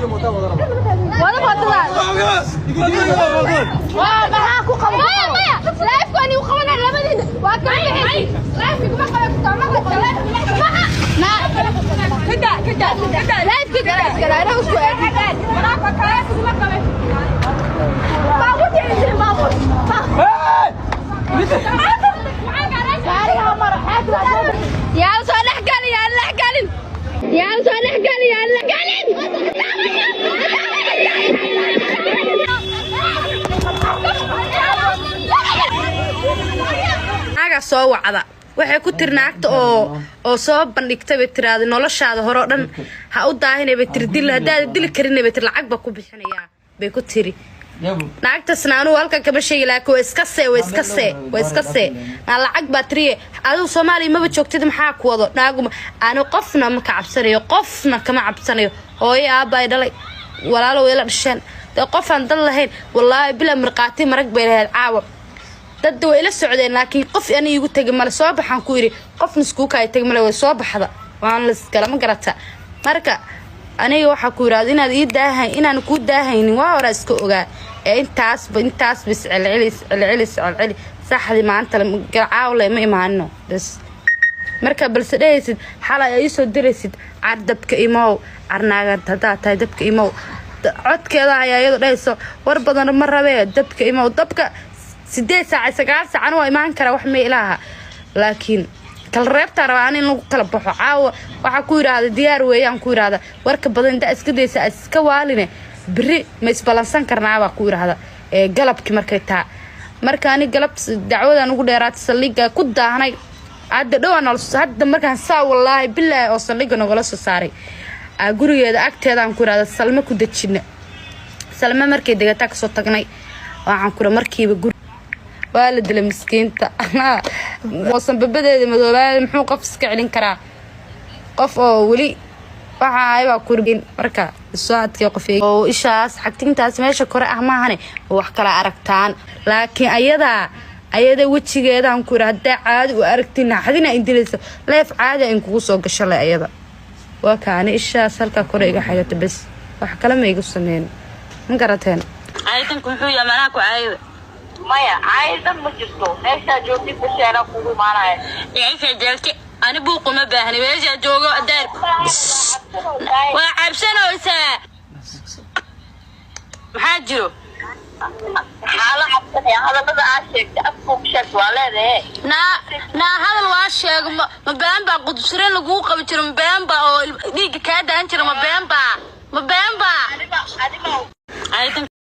Wada mootada. Waa maxaa ku qaban? Maya, maya, live-ku anigu qabanaa labadiina waa kala bixaysi. Live-ka kuma qaban karto, ma qabto. Kada kada kada. Live-ka gala iskala anagu isku aadin. Baabuurta idin baabuur. Gaariga maro xaad. Yaa soo dhex galin, yaa dhex galin, yaa soo dhex galin, yaa dhex galin. Naagaa soo wacda, waxay ku tiri naagta oo soo bandhigtay bay tiraahday noloshaada hore oo dhan ha u daahinay bay tiri, dil haddaad dili karinay bay tiri, lacag baa ku bixinayaa bay ku tiri. Naagtasna anugu halkan kama sheegi, laakiin waa iska see, waa iska see, waa iska see. Naa lacag baa tiriye, adigu Soomaaliya maba joogtid, maxaa ku wado naaguma? Anu qofna ma ka cabsanayo, qofna kama cabsanayo. Hooyo aabba ay dhalay, walaalo way la dhasheen, dee qofaan dal lahayn wallaahi bilaa marqaati marag bay lahayd. Caawa dadda way ila socdeen, laakiin qof ani iigu tegi male. Soo baxaan ku yidhi, qofna iskuuka ay tegi male, way soo baxda, waan laiskalama garata. Marka aniga waxaa ku yidhahda inaad ii daahay, inaan kuu daahaynin waa horaa iska ogaa. Ee intaasba intaasba iscelceli iscelceli iscelceli saxdi maanta caawle ma imaanino bas. Marka balse dhehaysid xalay ay soo diraysid car dabka imow, carnaaga haddaa tahay dabka imow, codkeeda ayaa iyadoo dhehayso war badan ma rabee dabka imow. Dabka 8 saac 9 saacana waa imaan karaa, wax ma ilaaha, laakiin kala reebtaa rabaa an in lagu kala baxo. Caawa waxaa ku yidhaahda diyaar weeyaan ku yidhaahda warka badan intaa iska daysa iska waaline, beri ma isbalansan karnaabaa ku yidhaahda ee galabkii markay taa. Marka ani galab dacwadan ugu dheeraatay saldhigga ku daahnay hadda dhowaan, hadda markaan saa wallaahi bilaahi oo saldhigga nogala soo saaray aa gurigeeda agteedaan ku yidhahda Salme ku dejina. Salme markay degataa kasoo tagnay, waxaan kura markiiba guri waa la dilay miskiinta oosan babadeeda madoobaada. Muxuu qof iska celin karaa qof oo weli waxa ahay baa kuri? Marka soo adkay qof oo ishaas xagtintaas meesha kore ah maahane wax kala aragtaan, laakiin ayadaa ayada wejigeedaan ku yidhi haddaa caadi u aragtin naxdina indilayso leef caadi in kugu soo gasho le. Ayada waa kaani ishaas halkaa kore iga xigata bes, wax kale ma igu sameyn, ma garateen? Caytanku muxuu yahay? Manaa ku caayada? Maya, caayidan ma jirto. Meeshaa joogtid bisheena kugu imaanaya. Meeshaa joogti ani buuquma baahni, meeshaa joogo daar waa cabsanaysaa, maxaa jiro? Maxaa la cabsanaya? Hadallada aa sheegtay afkuu ku sheegtay waa leedahe. Naa naa hadal waa sheego, ma been baa qudusreen laguu qabi jiro? Ma been baa oo dhiigga kaa daan jiro? Ma been baa? Ma been baa? Adiga adiga. Caytanka.